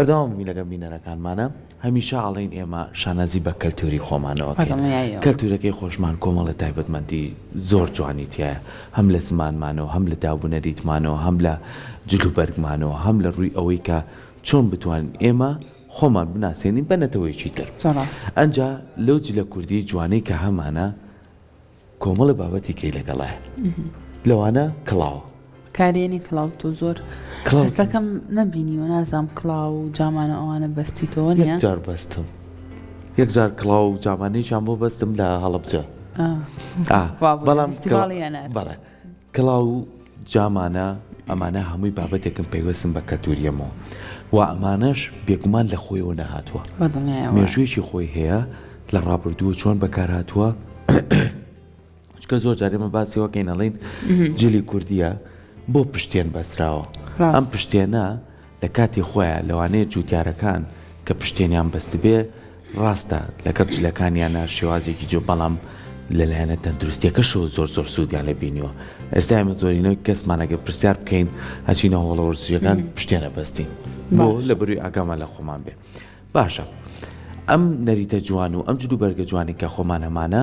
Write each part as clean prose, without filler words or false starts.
بەردەوام بووین لەگەڵ بینەرەکانمانە هەمیشە ئەڵێین ئێمە شانازی بە کەلتوری خۆمانەوە کەین بەدڵنیاییەوە. کەلتورەکەی خۆشمان کۆمەڵێ تایبەتمەندی زۆر جوانی تیایە هەم لە زمانمانەوە هەم لە دابونەریتمانەوە هەم لە جلوبەرگمانەوە هەم لە ڕووی ئەوەی کە چۆن بتوانین ئێمە خۆمان بناسێنین بە نەتەوەیەکی تر زۆر ڕاست. ئەنجا لەو جلە کوردیەی جوانەی کە هەمانە کۆمەڵێ بابەتی کەی لەگەڵایە لەوانە کڵاوە. کارێنی کڵاو تۆ زۆر هەستەکەم نەبینیوە نازانم کڵاو و جامانە ئەوانە بەستی تۆ نیە؟ یەک جار بەستم یەک جار کڵاو و جامانەیشان بۆ بەستم لە هەڵەبجە بەڵام بەڵێ کڵاو و جامانە ئەمانە هەمووی بابەتێکن پەیوەستن بە کەلتوریەمەوە و ئەمانەش بێگومان لە خۆیەوە نەهاتووە مێژوویەکی خۆی هەیە لە ڕابردوو چۆن بەکارهاتووە چکە زۆر جار ئێمە باسی وەکەین ئەڵین جلی کوردیە بۆ پشتێن بەسراوە ئەم پشتێنە لە کاتی خۆیان لەوانەیە جوتیارەکان کە پشتێنیان بەستبێ ڕاستە لەگەڵ جلەکانیانە شێوازێکی جۆ بەڵام لەلایەنە تەندروستیەکەشەوە زۆر زۆر سوودیان لێ بینیوە ئێستا ئێمە زۆرینەوەی کەسمان ئەگەر پرسیار بکەین هەچینە هۆڵە وەرزشیەکان پشتێنە بەستین بۆ لە بەروی ئاگامان لە خۆمان بێ باشە ئەم نەریتە جوان و ئەم جلوبەرگە جوانی کە خۆمان هەمانە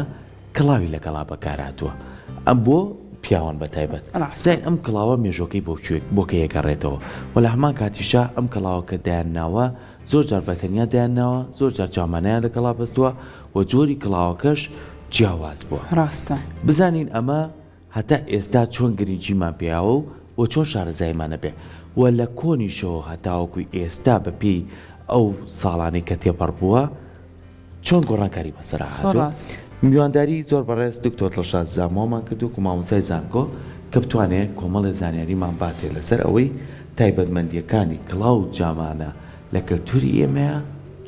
کڵاوی لەگەڵا بەکارهاتووە ئەم بۆ پیاوان بە تایبەت زین ئەم کڵاوە مێژۆکەی بۆ کوێ بۆ کە یەگەڕێتەوە و لە هەمان کاتیشا ئەم کڵاوە کە دایان ناوە زۆر جار بە تەنیا دایان ناوە زۆر جار جامانەیان لەگەڵا بەستووە و جۆری کڵاوەکەش جیاواز بووە ڕاستە. بزانین ئەمە هەتا ئێستا چۆن گرنگیمان پێیاوە و و چۆن شارەزاییمان هەبێ و لە کۆنیشەوە هەتاوەکو ئێستا بە پێی ئەو ساڵانەی کە تێپەڕ بووە چۆن گۆڕانکاری بەسەرا هاتووە. میوانداری زۆر بەڕێز دکتۆر دڵشاد زاموامان کرد وەکو مامۆستای زانکۆ کە بتوانێ کۆمەڵێ زانیاریمان باتێ لەسەر ئەوەی تایبەتمەندییەکانی کڵاو و جامانە لە کەلتوری ئێمەیا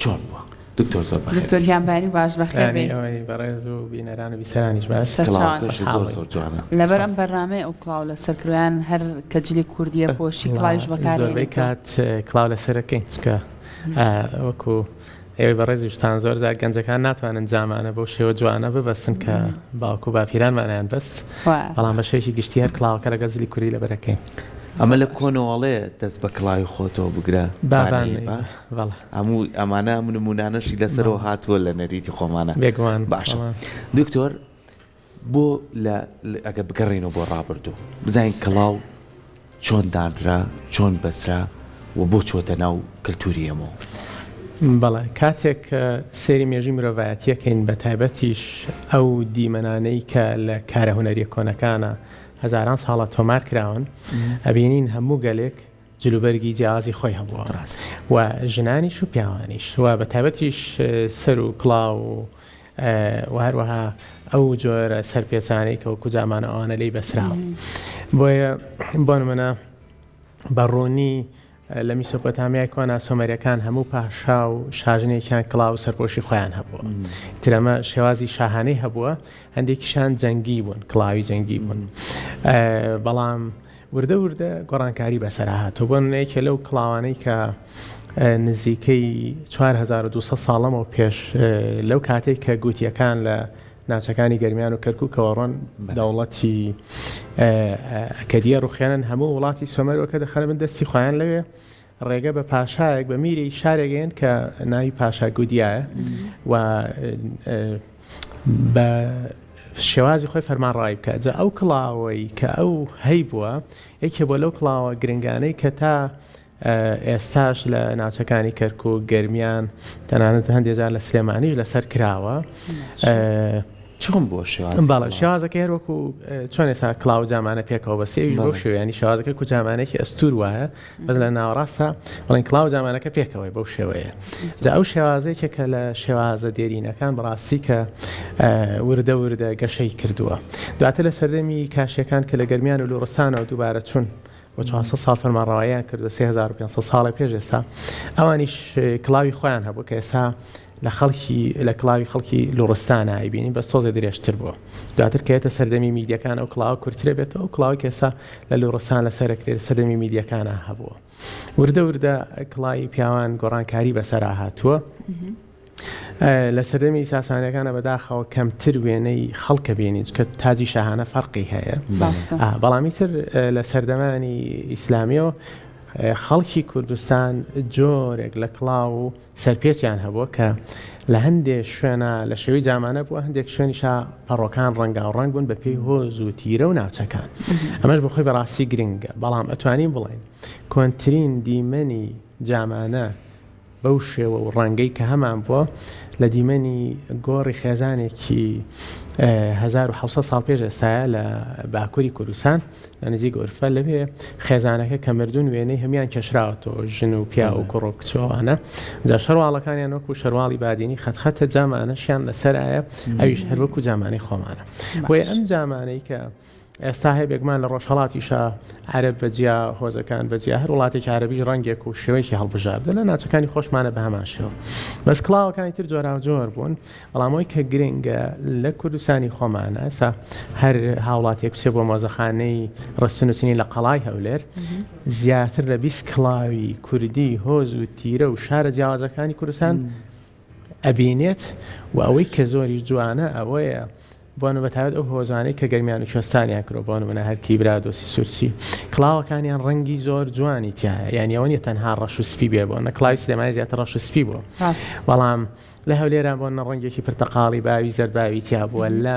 چۆن بووە. دکتۆر زۆر بەخێر دکتۆر گیان بەیانی باش بەخێر بێی. بەیانی ئەوەی بەڕێز و بینەران و بیسەرانیش باش. سەرچاوان. کڵاوەکەشت زۆر زۆر جوانە. لەبەر ئەم بەرنامەیە ئەو کڵاو لەسەر کردوە یان هەر کە جلی کوردیە پۆشی کڵاویش بەکار زۆربەی هێنیتەوە؟ کات کڵاو لەسەرەکەین چونکە وەکو ئێوەی بەڕێزیشتان زۆر جار گەنجەکان ناتوانن جامانە بەو شێوە جوانە ببەستن کە باوک و باپیرانمانیان بەست بەڵام بە شێوەیەکی گشتی هەر کڵاوەکە لەگەڵ جلی کوردی لەبەرەکەین. ئەمە لە کۆنەوە ئەڵێ دەست بە کڵاوی خۆتەوە بگرە بابان بەڵێ. هەموو ئەمانە ئەم نموونانەشی لەسەرەوە هاتووە لە نەریتی خۆمانە. بێگومان باشە دکتۆر بۆ لە ئەگە بگەڕێینەوە بۆ ڕابردوو بزانین کڵاو چۆن دانرا، چۆن بەسرا و بۆ چۆتە ناو کلتوری ئێمەوە؟ بەڵێ، کاتێک سەیری مێژووی مرۆڤایەتی ئەکەین بە تایبەتیش ئەو دیمەنانەی کە لە کارە هونەریە کۆنەکانە هەزاران ساڵە تۆمار کراون ئەبینین هەموو گەلێک جلوبەرگی جیاوازی خۆی هەبووە و ژنانیش و پیاوانیش و بە تایبەتیش سەر و کڵاو و و هەروەها ئەو جۆرە سەرپێچانەی کە وەکو جامانە ئەوانە لێی بەسراوە بۆیە بۆ نمونە بە ڕوونی لە میسۆپۆتامیای کۆنا سۆمەریەکان هەموو پاشا و شاژنێکیان کڵاو و سەرپۆشی خۆیان هەبووە ترەمە شێوازی شاهانەی هەبووە هەندێکیشان جەنگی بوون کڵاوی جەنگی بوون بەڵام وردە وردە گۆڕانکاری بەسەرا هاتووە، بۆ نمونە یەکێ لەو کڵاوانەی کە نزیکەی 4200 ساڵ لەمەو پێش لەو کاتەی کە گوتیەکان لە ناوچەکانی گەرمیان و کەرکوکەوە ڕۆن دەوڵەتی ئەکەدیە ڕوخێنن هەموو وڵاتی سۆمەرەکە دەخەنە بن دەستی خۆیان لەوێ ڕێگە بە پاشایەک بە میری شارێک ئەیەن کە ناوی پاشا گودیایە و بە شێوازی خۆی فەرمانڕایی بکات جا ئەو کڵاوەی کە ئەو هەیبووە یەکێ بۆ لەو کڵاوە گرنگانەی کە تا ئێستاش لە ناوچەکانی کەرکک گەرمیان تەنانەت هەندێک جار لە سلێمانیش لەسەر کراوە چۆن بووە شێواز بەڵێ شێوازەکەی هەر وەکو چۆن ئێستا کڵاو و جامانە پێکەوە بەسێ ئەویش بەو شێوەیە یانی شێوازەکە کو جامانێکی ئەستوور وایە بەس لە ناوەڕاستە بڵێن کڵاو و جامانەکە پێکەوەی بەو شێوەیە جا ئەو شێوازێکە کە لە شێوازە دێرینەکان بەڕاستی کە وردە وردە گەشەی کردووە دواتر لە سەردەمی کاشیەکان کە لە گەرمیان و لوڕستانەوە دووبارە چوون و 400 ساڵ فەرمانڕەواییان کردووە 3500 ساڵێ پێش ئێستا ئەوانیش کڵاوی خۆیان هەبوو کە ئێستا لە خەڵکی لە کڵاوی خەڵکی لوڕستانە ئەیبینین بەس تۆزێ درێژتر بووە دواتر کە یەتە سەردەمی میدیەکان ئەو کڵاوە کورترە بێتەوە ئەو کڵاوی کە ئێستا لە لوڕستان لەسەر ئەکرێت لە سەردەمی میدیەکانە هەبووە وردە وردە کڵاوی پیاوان گۆڕانکاری بەسەرا هاتووە لە سەردەمی ساسانەکانە بەداخەوە کەمتر وێنەی خەڵکە بینین چکە تاجی شاهانە فەرقی هەیە بەڵامی تر لە سەردەمانی ئیسلامیەوە. خەڵکی کوردستان جۆرێک لە کڵاو و سەرپێچیان هەبووە کە لە هەندێ شوێنا لە شێوەی جامانە بووە، هەندێک شوێنیشا پەڕۆکان ڕەنگاوڕەنگ بوون بە پێی هۆز و تیرە و ناوچەکان. ئەمەش بۆ خۆی بەڕاستی گرنگە، بەڵام ئەتوانین بڵێین کۆنترین دیمەنی جامانە بەو شێوە و ڕەنگەی کە هەمان بووە لە دیمەنی گۆڕی خێزانێکی 1700 ساڵ پێش ئێستایە لە باکووری کوردستان لە نزیک ئورفە لەوێ خێزانەکە کە مردوون وێنەی هەموان کێشراوەتەوە ژن و پیا و کوڕ و کچ و ئەوانە جا شەرواڵەکانیان وەکو شەرواڵی بادینی خەتخەتە جامانەشیان لەسەرایە ئەویش هەر وەکو جامانەی خۆمانە بۆیە ئەم جامانەی کە ئێستا هەیە بێگومان لە ڕۆژهەڵاتیشا عەرەب بە جیا هۆزەکان بە جیا هەر وڵاتێکی عەرەبیش ڕەنگێک و شێوەیەکی هەڵبژاردە لە ناوچەکانی خۆشمانە بە هەمان شێوە بەس کڵاوەکانی تر جۆراوجۆر بوون بەڵام ئەوەی کە گرنگە لە کوردستانی خۆمانە ئێستا هەر هاوڵاتیەک بچێ بۆ مۆزەخانەی ڕستن و چنین لە قەڵای هەولێر زیاتر لە 20 کڵاوی کوردی هۆز و تیرە و شارە جیاوازەکانی کوردستان ئەبینێت و ئەوەی کە زۆریش جوانە ئەوەیە بۆ نمونە بەتایبەت ئەو هۆزانەی کە گەرمیان و کوێستانیان کردوە بۆ نمونە هەرکی برادۆستی سورچی کڵاوەکانیان ڕەنگی زۆر جوانی تایە یعنی ئەوە نیە تەنها ڕەش و سپی بێ بۆ نە کڵاوی سلێمانی زیاتر ڕەش و سپی بووە بەڵام لە هەولێرا بۆ نە ڕەنگێکی پرتەقاڵی باوی زەردباوی تیا بووە لە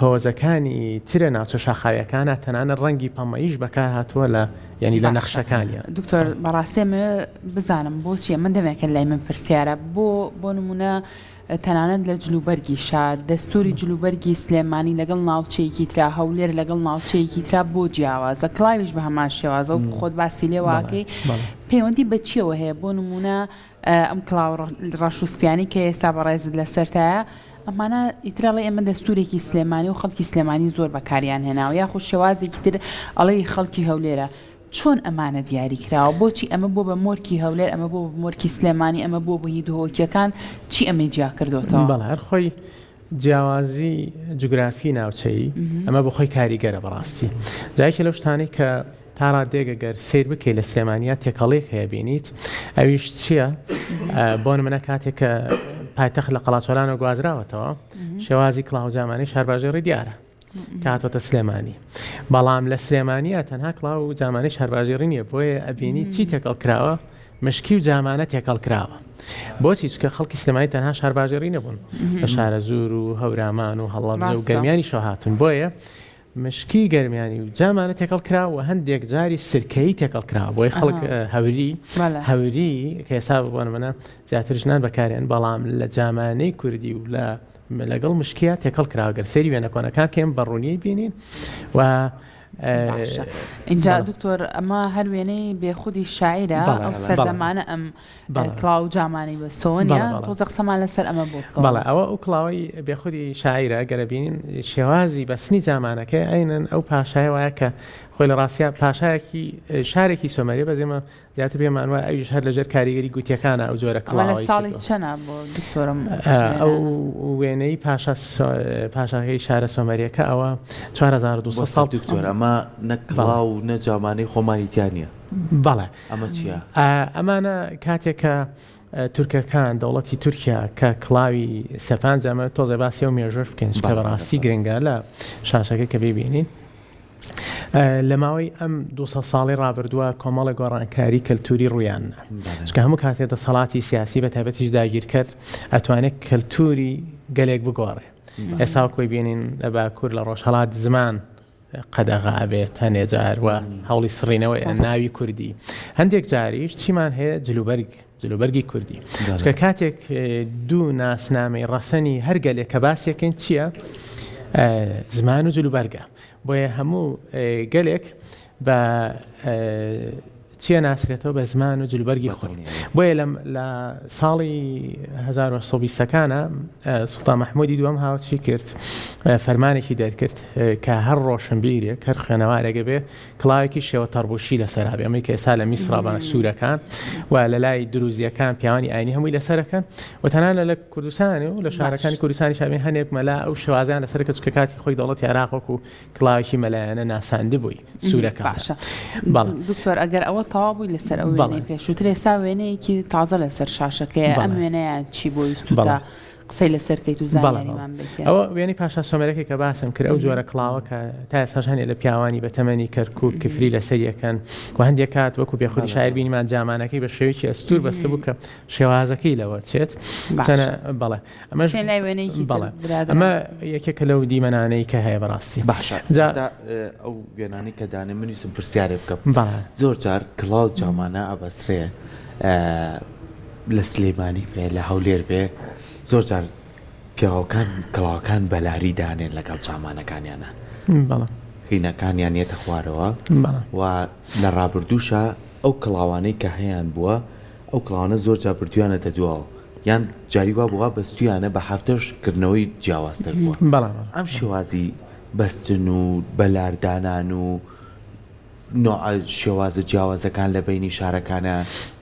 هۆزەکانی ترە ناوچە شاخاویەکانە تەنانەت ڕەنگی پەمەییش بەکار هاتووە لە یعنی لە نەخشەکانیان. دکتۆر بەڕاستی ئەمەوێ بزانم بۆچی ئەمە دەمێکە لای من پرسیارە بۆ بۆ نمونە تەنانەت لە جلوبەرگیشا دەستوری جلوبەرگی سلێمانی لەگەڵ ناوچەیەکی ترا هەولێر لەگەڵ ناوچەیەکی ترا بۆ جیاوازە کڵاویش بە هەمان شێوازە وەکو خۆت باسی لێواکەی پەیوەندی بە چیەوە هەیە بۆ نمونە ئەم کڵاو ڕەش و سپیانەی کە ئێستا بەڕێزت لەسەرتایە ئەمانە ئیتر ئەڵێ ئێمە دەستورێکی سلێمانی و خەڵکی سلێمانی زۆر بەکاریان هێناوە یاخود شێوازێکی تر ئەڵێی خەڵکی هەولێرە چۆن ئەمانە دیاری کراوە بۆچی ئەمە بۆ بە مۆرکی هەولێر ئەمە بۆ بە مۆرکی سلێمانی ئەمە بۆ بە هی دهۆکیەکان چی ئەمەی جیا کردۆتەوە؟ بەڵێ هەر خۆی جیاوازی جوگرافی ناوچەیی ئەمە بۆ خۆی کاریگەرە بەڕاستی جا یەکێ لەو شتانەی کە تا ڕادەیەک گەر سەیر بکەی لە سلێمانیا تێکەڵیەک هەیە بینیت ئەویش چییە؟ بۆ نمونە کاتێک کە پایتەخت لە قەڵاچۆلانەوە گوازراوەتەوە شێوازی کڵاوجامانەی شارباژێڕی دیارە کە هاتۆتە سلێمانی بەڵام لە سلێمانیا تەنها کڵاو و جامانەی شارباژێڕی نییە بۆیە ئەبینی چی تێکەڵ کراوە مشکی و جامانە تێکەڵ کراوە بۆچی چکە خەڵکی سلێمانی تەنها شارباژێڕی نەبوون لە شارەزوور و هەورامان و هەڵەبجە و گەرمیانی شەو هاتون بۆیە مشکی گەرمیانی و جامانە تێکەڵ کراوە و هەندێک جاری سرکەیی تێکەڵ کراوە بۆیە خەڵک هەوری هەوری کە ئێستا بۆ نمونە زیاتر ژنان بەکارێن بەڵام لە جامانەی کوردی و لە لەگەڵ مشکیا تێکەڵ کراوە گەر سەیری وێنە کۆنەکان کەین بە ڕوونی بینین و باشە اینجا دکتۆر ئەمە هەر وێنەی بێخودی شاعیرە ئەو سەردەمانە ئەم کڵاو جامانەی بەستەوە نیە تۆزە قسەمان لەسەر ئەمە بۆ بکەوە. بەڵێ ئەوە ئەو کڵاوەی بێخودی شاعیرە گەر بینین شێوازی بەستنی جامانەکەی عەینەن ئەو پاشایە وایە کە خۆی لە ڕاستیا پاشایەکی شارێکی سۆمەریە بەس ئێمە زیاتر پێمان وایە ئەویش هەر لەژێر کاریگەری گوتیەکانە ئەو جۆرە ئەمە لە کڵاوەی ساڵی کردووە. چەنە بۆ دکتۆرم ئەو وێنەی پاشا پاشاکەی شارە سۆمەریەکە ئەوە 4200 ساڵ دکتۆر ئەمە نە کڵاو و نە جامانەی خۆمانی تیا نییە. بەڵێ. ئەمە چییە؟ ئەمانە کاتێک کە تورکەکان دەوڵەتی تورکیا کە کڵاوی سەپاند ئەمە تۆزێ باسی ئەو مێژوەش بکەین چونکە بەڕاستی گرنگە لە شاشەکە کە بیبینین لە ماوەی ئەم 200 ساڵی ڕابردووە کۆمەڵە گۆڕانکاری کەلتوری ڕوویان چکە هەموو کاتێ دەسەڵاتی سیاسی بە تایبەتیش داگیرکەر ئەتوانێت کەلتوری گەلێک بگۆڕێ ئێستا کۆی بینین لە باکوور لە ڕۆژهەڵات زمان قەدەغە ئەبێت هەنێ جار و هەوڵی سڕینەوەی ناوی کوردی هەندێک جاریش چیمان هەیە جلوبەرگ جلوبەرگی کوردی چکە کاتێک دوو ناسنامەی ڕەسەنی هەر گەلێک کە باسیەکەین چییە زمان و جلوبەرگە بۆیە هەموو گەلێک بە چیە ناسرێتەوە بە زمان و جلوبەرگی خۆی بۆیە لەم لە ساڵی 1920 ەکانە سوڵتان مەحمودی دووەم هاوچی کرد فەرمانێکی دەرکرد کە هەر ڕۆشنبیرێک هەر خوێنەوارێک بێ کڵاوێکی شێوە تەڕبوشی لەسەرا بێ ئەمەی کە ئێستا لە میسرا بە سوورەکان و لە لای دروزیەکان پیاوانی ئاینی هەمووی لەسەرەکەن و تەنانەت لە کوردستان و لە شارەکانی کوردستانی شابێن هەنێک مەلا ئەو شێوازیان لەسەر کە چکە کاتی خۆی دەوڵەتی عێراق وەکو کڵاوێکی مەلایانە ناساندبووی سوورەکە. باشە دکتۆر ئەگەر ئەوە تەواو بووی لەسەر ئەو وێنەی پێشووتر ئێستا وێنەیەکی تازە لەسەر شاشەکەیە ئەم وێنەیان چی بۆ ویستووتە؟ قسەی لەسەر کەیت و زانیاریمان بدەیت. ئەوە وێنەی پاشا سۆمەرەکەی کە باسم کرد ئەو جۆرە کڵاوە کە تا ئێستاش هەنێ لە پیاوانی بە تەمەنی کەرکوک کفری لەسەر یەکەن و هەندێک کات وەکو بێخودی شاعیر بینیمان جامانەکەی بە شێوەیەکی ئەستوور بەستبوو کە شێوازەکەی لەوە چێت چەنە بەڵێ ئەمەش لای وێنەیەکی بەڵێ ئەمە یەکێکە لەو دیمەنانەی کە هەیە بەڕاستی باشە جا ئەو وێنانەی کە دانێ من ویستم پرسیارێ بکەم زۆر جار کڵاو جامانە ئەبەسرێ لە سلێمانی بێ لە هەولێر بێ زۆر جار پیاوەکان کڵاوەکان بەلاری دانێن لەگەڵ جامانەکانیانە هینەکانیان یەتە خوارەوە و لە ڕابردووشە ئەو کڵاوانەی کە هەیان بووە ئەو کڵاوانە زۆر جار بردویانەتە دواوە یان جاری وا بووە بەستویانە بە هەفتەش کردنەوەی جیاوازتر بووە ئەم شێوازی بەستن و بەلاردانان و نوعە شێوازە جیاوازەکان لە بەینی شارەکانە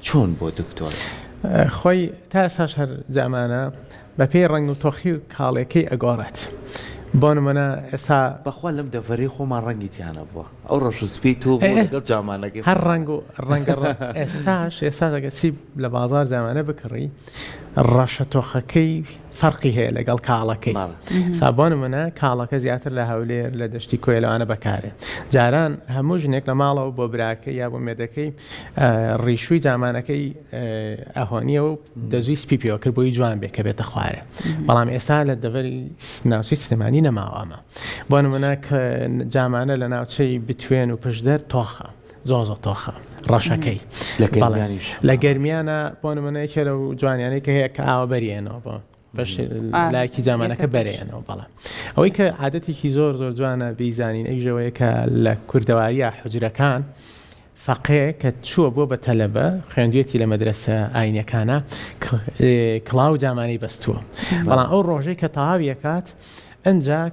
چۆن بۆ دکتۆر؟ خۆی تا ئێستاش هەر جامانە بە پێی ڕەنگ و تۆخی و کاڵێکەی ئەگۆڕێت بۆ نمونە ئێستا. بەخوا لەم دەڤەرەی خۆمان ڕەنگی تیا نەبووە ئەو ڕەش و سپیەی تۆ بوو لەگەڵ جامانەکەی هەر ڕەنگ و ڕەنگە ئێستاش ئێستاش ئەگەر چی لە بازاڕ جامانە بکڕی ڕەشە تۆخەکەی فەرقی هەیە لەگەڵ کاڵەکەی سا بۆ نمونە کاڵەکە زیاتر لە هەولێر لە دەشتی کۆیە لەوانە بەکارێ جاران هەموو ژنێک لە ماڵەوە بۆ براکەی یا بۆ مێردەکەی ڕیشووی جامانەکەی ئەهۆنیە و دەزووی سپی پێوە کرد بۆی جوان بێ کە بێتە خوارێ بەڵام ئێستا لە دەڤەری ناوچەی سلێمانی نەماوە ئەمە بۆ نمونە جامانە لە ناوچەی بتوێن و پشدەر تۆخە زۆر زۆر تۆخە ڕەشەکەی لە گەرمیانە بۆ نمونە یەکێ لەو جوانیانەی کە هەیە کە ئاوە بەریێنەوە بۆ بەش لایەکی جامانەکە بەرێنەوە بەڵێ ئەوەی کە عادەتێکی زۆر زۆر جوانە بیزانین ئەیژەوەیە کە لە کوردەواریە حجرەکان فەقێ کە چووە بۆ بە تەلەبە خوێندوێتی لە مەدرسە ئاینەکانە کڵاو جامانەی بەستووە بەڵام ئەو ڕۆژەی کە تەواویەکات ئنجا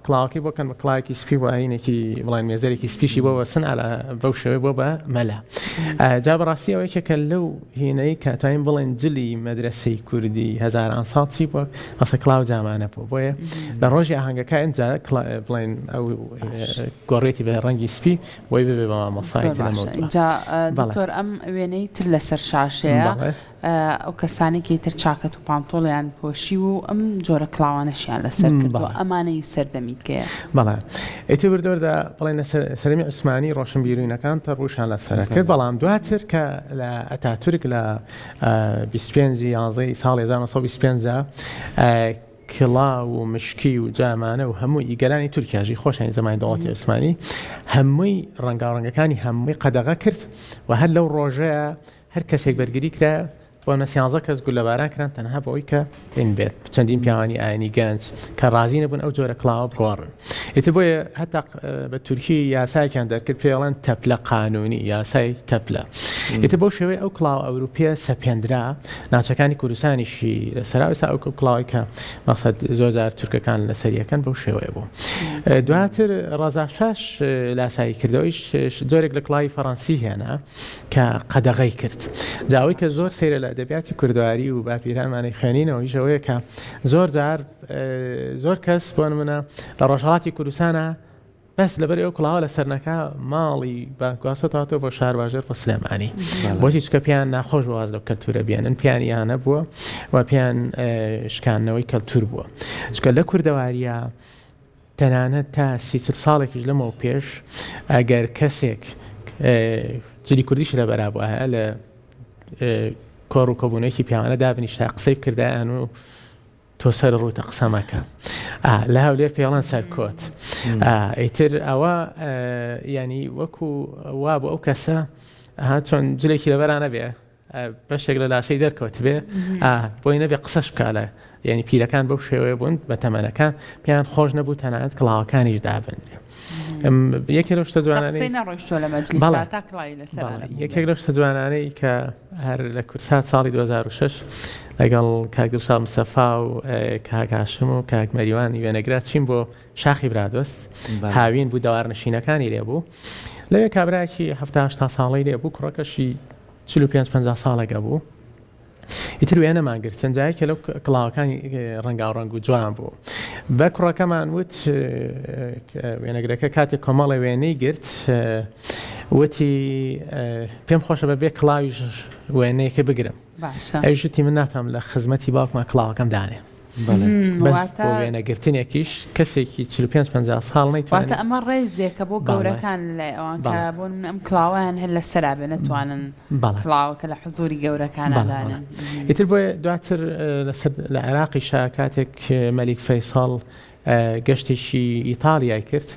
کڵاوەکەی بۆ کەن بە کڵاوێکی سپی و ئاینێکی بڵێن مێزەرێکی سپیشی بۆ بەسن ئالا بەو شێوەی بۆ بە مەلا جا بەڕاستی ئەوە یەکێکە لەو هینەی کە توانین بڵێن جلی مەدرەسەی کوردی هەزاران ساڵ چی بووە ئەسە کڵاو جامانە بوو بۆیە لە ڕۆژی ئاهەنگەکە ئنجا بڵێن ئەو گۆڕێتی بە ڕەنگی سپی بۆی ببێ بە مامۆستای تر لەمەودوا. جا دکتۆر ئەم وێنەی تر لەسەر شاشەیە ئەو کەسانەی کە ئیتر چاکەت و پانتۆڵیان پۆشیوە و ئەم جۆرە کڵاوانەشیان لەسەر کردووە، ئەمانە ی سەردەمی کەیە؟ بەڵێ ئیتر وردە وردە بڵێین لە سەردەمی عوسمانی ڕۆشنبیرینەکان تەڕووشیان لەسەر کرد، بەڵام دواتر کە لە ئەتاتورک لە 25 ی یانزەی ساڵی 1925 دا کڵاو و مشکی و جامانە و هەموو ئی گەلانی تورکیاژی خۆشیانی زەمانی دەوڵەتی عوسمانی هەمووی ڕەنگاوڕەنگەکانی هەمووی قەدەغە کرد و هەر لەو ڕۆژەیە هەر کەسێک بەرگری کرا بۆ نە سیانزە کەس گوللەباران کران تەنها بەوەی کە ئین بێت چەندین پیاوانی ئاینی گەنج کە ڕازی نەبوون ئەو جۆرە کڵاوە بگۆڕن ئیتر بۆیە هەتا بە تورکی یاسایەکیان دەرکرد پێڵەن تەپلە قانونی یاسای تەپلە ئیتر بەو شێوەی ئەو کڵاوە ئەوروپیە سەپێندرا ناوچەکانی کوردستانیشی لەسەرا ئێستا ئەو کڵاوی کە مەقسەد زۆر جار تورکەکان لەسەر یەکەن بەو شێوەیە بوو دواتر ڕەزا شاش لاسایی کردەوەیش جۆرێک لە کڵاوی فەڕەنسی هێنا کە قەدەغەی کرد. جا ئەوەی کە زۆر سەیرە لە ئەدەبیاتی کوردەواری و باپیرانمانی خوێنینەوەیش ئەوەیە کە زۆر جار زۆر کەس بۆ نمونە لە ڕۆژهەڵاتی کوردستانە بەس لەبەر ئەو کڵاوە لەسەر نەکا ماڵی گواستۆتەوە بۆ شارباژێر بۆ سلێمانی بۆچی چکە پێیان ناخۆش بۆ واز لەو کەلتورە بێنن پێیان یانە بووە و پێیان شکاندنەوەی کەلتور بووە چکە لە کوردەواریە تەنانەت تا سی چل ساڵێکیش لەمەو پێش ئەگەر کەسێک جلی کوردیشی لەبەرا بوایە لە کۆڕ و کۆبوونێکی پیاوانە دابنیشتا قسەی بکردایان و تۆ سەر ڕووتە قسە مەکە لە هەولێر پێڵەن سەرکۆت ئیتر ئەوە ینی وەکو وا بۆ ئەو کەسە چۆن جلێکی لەبەرانە بێ بەشێک لە لاشەی دەرکەوتبێ بۆی نەبێ قسەش بکا لە یعنی پیرەکان بەو شێوەیە بوون بە تەمەنەکان پێیان خۆش نەبوو تەنانەت کڵاوەکانیش دابنرێ یەکێ لەو شتە جوانانەی یەکێک لەو شتە جوانانەی کە هەر لە کوردسات ساڵی 2006 لەگەڵ کاک دڵشاد مستەفا و کاک هاشم و کاک مەریوانی وێنەگرا چین بۆ شاخی برادۆست هاوین بوو دەوارنشینەکانی لێ بوو لەوێ کابراکی هەفتا ساڵی لێ بوو کوڕەکەشی 45 50 ساڵێک ئەبوو ئیتر وێنەمان گرت چەند جایەکە لەو کڵاوەکانی ڕەنگاوڕەنگ و جوان بوو بە کوڕەکەمان وت وێنەگرەکە کاتێک کۆمەڵی وێنەی گرت وتی پێم خۆشە بە بێ کڵاویش وێنەیەکە بگرم ئەویش وتی من ناتوانم لە خزمەتی باوکما کڵاوەکەم دانێ. بەس بۆ وێنەگرتنێکیش کەسێکی 45 50 ساڵ نەیتوانێت. واتە ئەمە ڕێزێکە بۆ گەورەکان لای ئەوان کە بۆ نمونە ئەم کڵاوەیان هەر لەسەرا بێ نەتوانن کڵاوەکە لە حزوری گەورەکانە دانێن. ئیتر بۆیە دواتر لەسەر لە عێراقیشا کاتێک مەلیک فەیسەڵ گەشتێکی ئیتاڵیای کرد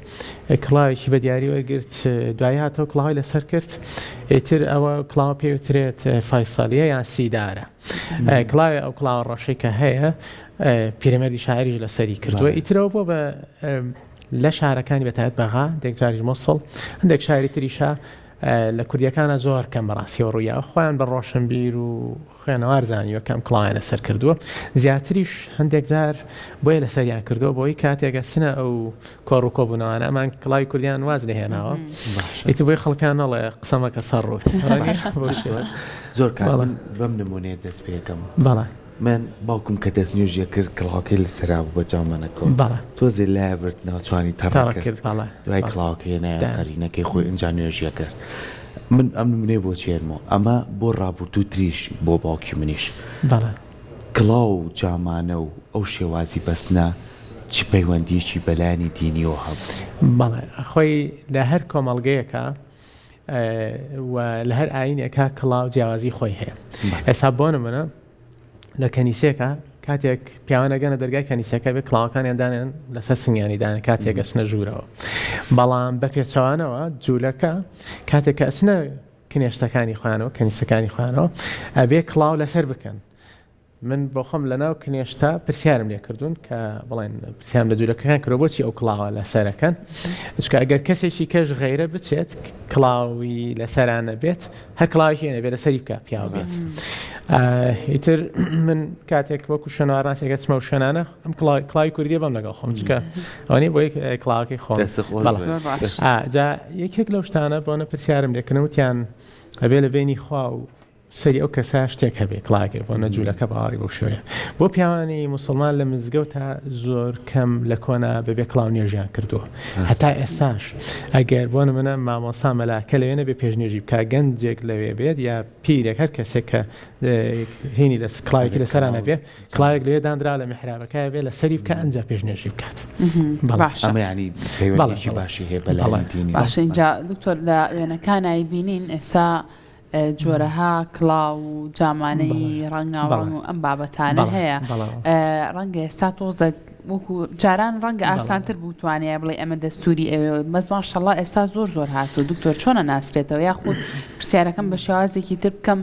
کڵاوێکی بە دیاری وەرگرت دوایی هاتەوە کڵاوی لەسەر کرد ئیتر ئەوە کڵاوە پێوترێت فەیسەڵیە یان سیدارە کڵاوێ ئەو کڵاوە ڕەشەی کە هەیە پیرەمێردی شاعریش لەسەری کردووە ئیترەوە بۆ بە لە شارەکانی بەتایبەت بەغا هەندێک جاریش مۆسڵ هەندێک شاری تریشە لە کوردیەکانە زۆر کەم بەڕاستیەوە ڕوویاوە خۆیان بە ڕۆشنبیر و خوێنەوار زانیوە کە ئەم کڵاویان لەسەر کردووە زیاتریش هەندێک جار بۆیە لەسەریان کردووە بۆی کاتێک ئەچنە ئەو کۆڕ و کۆبوونەوانە ئەمان کڵاوی کوردیان واز لێهێناوە ئیتر بۆی خەڵکان نەڵێ قسە مەکە سەر ڕووت زۆر کات من بەم نمونەیە دەست پێکەم بەڵێ من باوکم کە دەستنوێژی کرد کڵاوەکەی لەسەرا بوو بە جامانەکەوە بەڵێ تۆزێ لایە برد ناوچوانی تەڕ تەڕ کرد کرد بەڵێ دوای بەڵێ کڵاوەکەی هێنایە دایان. سەرینەکەی خۆی ئینجا نوێژی کرد من ئەم نمونەیە بۆ چێنمەوە ئەمە بۆ ڕابردوو تریش بۆ باوکی منیش بەڵێ. کڵاو و جامانە و ئەو شێوازی بەستنە چ پەیوەندیەکی بە لایەنی دینیەوە هەبوو؟ بەڵێ خۆی لە هەر کۆمەڵگەیەکا و لە هەر ئاینێکا کڵاو جیاوازی خۆی هەیە ئێستا بۆ نمونە لە کەنیسێکە کاتێک پیاوان ئەگەنە دەرگای کەنیسەکە بێ کڵاوەکانیان دانێن لەسەر سنگیانی دانێن کاتێک ئەچنە ژوورەوە بەڵام بە پێچەوانەوە جوولەکە کاتێک کە ئەچنە کنێشتەکانی خۆیانەوە کەنیسەکانی خۆیانەوە ئەبێ کڵاو لەسەر بکەن من بۆ خۆم لەناو کنێشتا پرسیارم لێ کردوون کە بڵێن پرسیارم لە جوولەکەکان کردووە بۆچی ئەو کڵاوە لەسەرەکەن چونکە ئەگەر کەسێکی کەش غەیرە بچێت کڵاوی لەسەرا نەبێت هەر کڵاوێکی نەبێت لەسەری بکە پیاو بێت ئیتر من کاتێک وەکو شوێنەوارناسێک ئەچمە و شوێنانە ئەم کڵاوی کوردیە بەم لەگەڵ خۆم چونکە ئەوە بۆ کڵاوەکەی خۆم جا یەکێک لەو شتانە بۆنە پرسیارم لێکردن وتیان ئەبێ لە بینی خوا و سەری ئەو کەسە شتێک هەبێ کڵاگێ بۆ نە جوولەکە باوەڕی بەو شێوەیە بۆ پیاوانی موسڵمان لە مزگەوتا زۆر کەم لە کۆنا بەبێ کڵاو نوێژیان کردووە هەتا ئێستاش ئەگەر بۆ نمونە مامۆستا مەلاکە لەوێ نەبێ پێش نوێژی بکا گەنجێک لەوێ بێت یا پیرێک هەر کەسێک کە هینی لە کڵاوێکی لەسەرا نەبێ کڵاوێک لەوێ دانرا لە میحرابەکە بێ لەسەری بکە ئەنجا پێش نوێژی بکات باشە ئەمە یانی پەیوەندیی باشی هەیە بە لایەنی دینی باشە ئینجا دکتۆر لە وێنەکانای بینین ئێستا جۆرەها کڵاو و جامانەی ڕەنگاوڕەنگ و ئەم بابەتانە هەیە ڕەنگە ئێستا تۆزێک وەکو جاران ڕەنگە ئاسانتر بوو توانایە بڵێ ئەمە دەستوری ئەوێ بەس ماشەڵا ئێستا زۆر زۆر هاتوو دکتۆر چۆنە ناسرێتەوە یاخود پرسیارەکەم بە شێوازێکی تر بکەم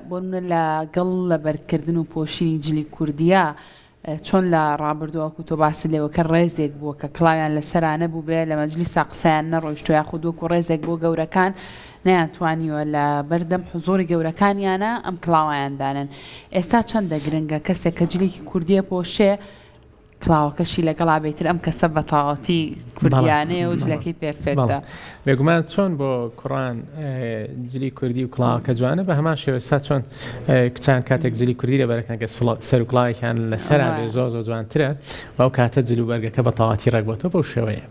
بۆ منە لەگەڵ لەبەرکردن و پۆشینی جلی کوردیە چۆن لە ڕابردووە وەکو تۆ باست لێوە کرد ڕێزێک بووە کە کڵاویان لەسەرا نەبووبێ لە مەجلیسا قسەیان نەڕۆیشتووە یاخود وەکو ڕێزێک بۆ گەورەکان نەیانتوانیوە لە بەردەم حزوڕی گەورەکانیانا ئەم کڵاوەیان دانێن ئێستا چەندە گرنگە کەسێک کە جلێکی کوردیە پۆشێ کڵاوەکەشی لەگەڵا بێ ئیتر ئەم کەسە بەتەواوەتی کوردیانەیە و جلەکەی پێرفێکتە. بێگومان چۆن بۆ کوڕان جلی کوردی و کڵاوەکە جوانە بە هەمان شێوە ئێستا چۆن کچان کاتێک جلی کوردی لەبەرەکەن کە سەر و کڵاوێکیان لەسەرا بێ زۆر زۆر جوانترە و ئەو کاتە جل و بەرگەکە بە تەواتی ڕێک بۆتەوە بەو شێوەیە.